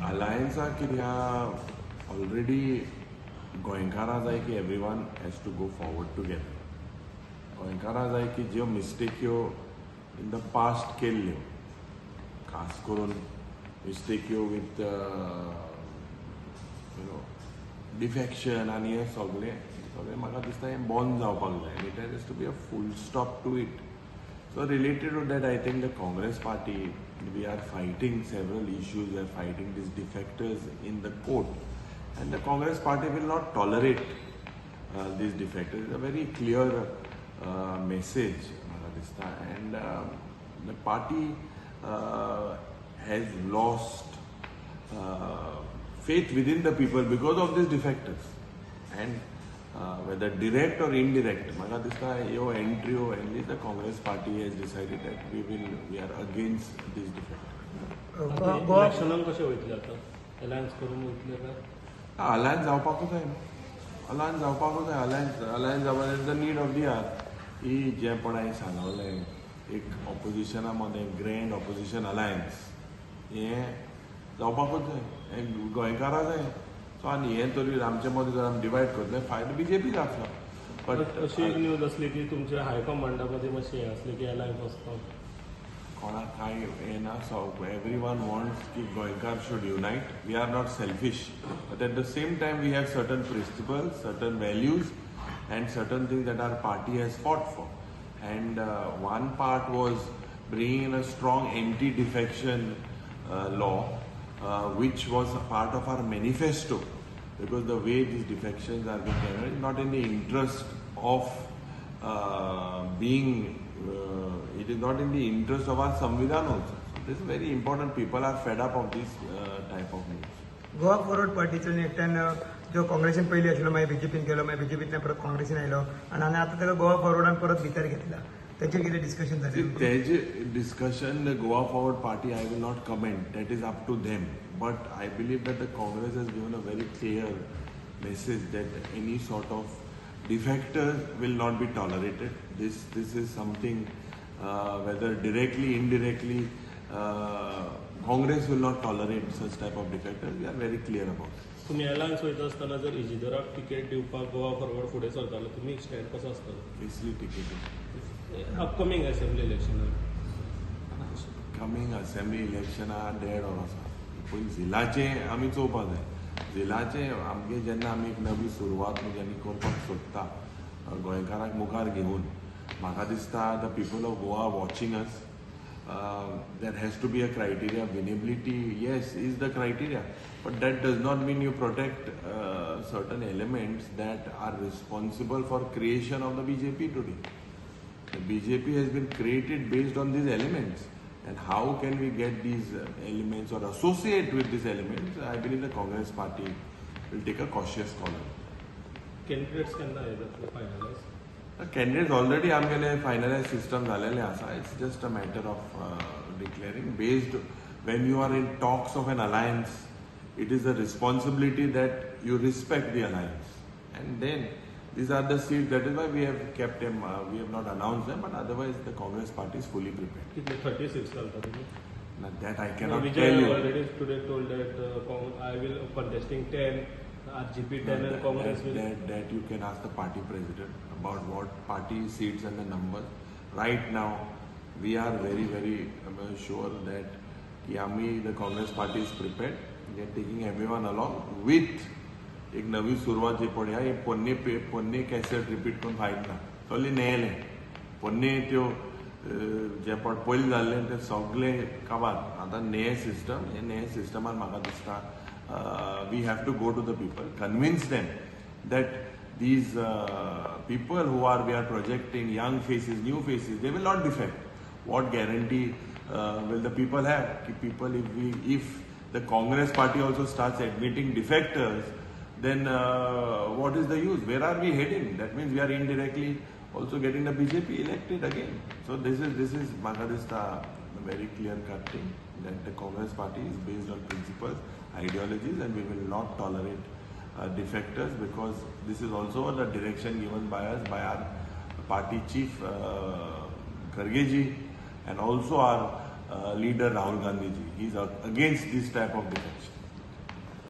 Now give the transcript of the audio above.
अलायन्साक कितें ऑलरेडी गोंयकारां जाय की everyone has to go forward together. गोंयकारां जाय की ज्यो मिस्टेक्यो इन the past केल्ल्यो, खास करून मिस्टेक्यो विथ you know defection आनी हें सगळें सगळें, म्हाका दिसता हें बंद जावपाक जाय आनी it has to be a full stop to it. So related to that, I think the Congress Party, we are fighting several issues. We are fighting these defectors in the court, and the Congress Party will not tolerate these defectors. It's a very clear message, म्हाका दिसता, and the party has lost faith within the people because of these defectors, and whether direct or indirect, म्हाका दिसता ह्यो एंट्र्यो only the Congress Party has decided that we are against these defectors. Goa इलेक्शनाक कशें वयतले आतां? Alliance करून वयतले काय? Alliance जावपाकूच जाय न्हू, अलायन्स जावपाकूच जाय. अलायन्स जावपाक the need of the hour. ही जें पण हांवें सांगलें, एक ऑपोजिशना मदें ग्रँड ऑपोजिशन अलायन्स हें जावपाकूच जाय, हें गोंयकारां जाय. सो आनी हें तरी आमचे मदें जर आमी डिवायड करतले, फायदो बीजेपी जातलो. बट अशी एक न्यूज आसली की तुमच्या हायकमांडा मदीं मातशें हें आसलें की अलायन्स वचपाक. कोणाक कांय हें ना. सो एवरी वन वॉन्ट्स की गोंयकार should unite. We are not selfish, but at the same time we have certain principles, certain values and certain things that our party has fought for. And one part was bringing in a strong anti-defection law, which was a part of our manifesto, because the way these defections are being carried is not in the interest of being, it is not in the interest of our Samvidhan also. So this is very important. People are fed up of this type of news. Goa forward पार्टीचो एकट्यान जो काँग्रेसीन पयलीं आशिल्लो, मागीर बीजेपीन गेलो, मागीर बीजेपींतल्यान परत काँग्रेसीन आयलो आनी आनी आतां ताका गोवा फॉरवर्डान परत भितर घेतला, तेचेर कितें डिस्कशन See, जालें? तेजे discussion, the Goa Forward Party, I will not comment. That is up to them. But I believe that the Congress has given a very clear message that any sort of defectors will not be tolerated. This is something, whether directly, indirectly, Congress will not tolerate such type of defectors. We are very clear about it. तुमी alliance वयता आसतना जर इजिदोराक ticket दिवपाक Goa forward फुडें सरतालो, तुमी stand कसो आसतलो? कसली ticket? Upcoming assembly इलेक्शनाक. Coming assembly इलेक्शना देड वर आसा. पयलीं झिलाचें आमी चोवपाक जाय. झिलाचें आमगे जेन्ना आमी एक नवी सुरवात म्हणजे आमी करपाक सोदता गोंयकारांक मुखार घेवन, म्हाका दिसता the people of Goa watching us. There has to be a criteria. Winnability, yes, is the criteria, but that does not mean you protect certain elements that are responsible for creation of the BJP today. The BJP has been created based on these elements. And how can we get these elements or associate with these elements? I believe the Congress Party will take a cautious call. Candidates केन्ना हे जातले finalise? The candidates already आमगेले finalized system झालेले आसा. It's just a matter of declaring. Based when you are in talks of an alliance, it is a responsibility that you respect the alliance. And then these are the seats. That is why we have kept them. We have not announced them, but otherwise the Congress Party is fully prepared. कितले, thirty seats घालता तुमी? Now that I cannot Vijay tell you. Already today told that I will contesting 10, RGP 10 and Congress will. That you can ask the party president about what party seats and the numbers. Right now, we are very, very sure that की आम्ही, the Congress Party is prepared. We are taking everyone along with एक नवी सुरवात जी पळय. हे पोन्ने पोन्ने cassette repeat करून फायद ना. सगळें नेले पोन्ने त्यो जे पण पयलीं जाल्लें तें सगळें काबार. आतां नये सिस्टम, हे नये सिस्टमान म्हाका दिसता we have to go to the people, convince them that these people who are we are projecting, young faces, new faces, they will not defect. What guarantee will the people have? की people, if the Congress Party also starts admitting defectors, then what is the use? Where are we heading? That means we are indirectly also getting the BJP elected again. So this is म्हाका दिसता very clear cut thing that the Congress Party is based on principles, ideologies, and we will not tolerate defectors, because this is also the direction given by us, by our party chief Kharge ji and also our leader Rahul Gandhi ji. He is against this type of defection.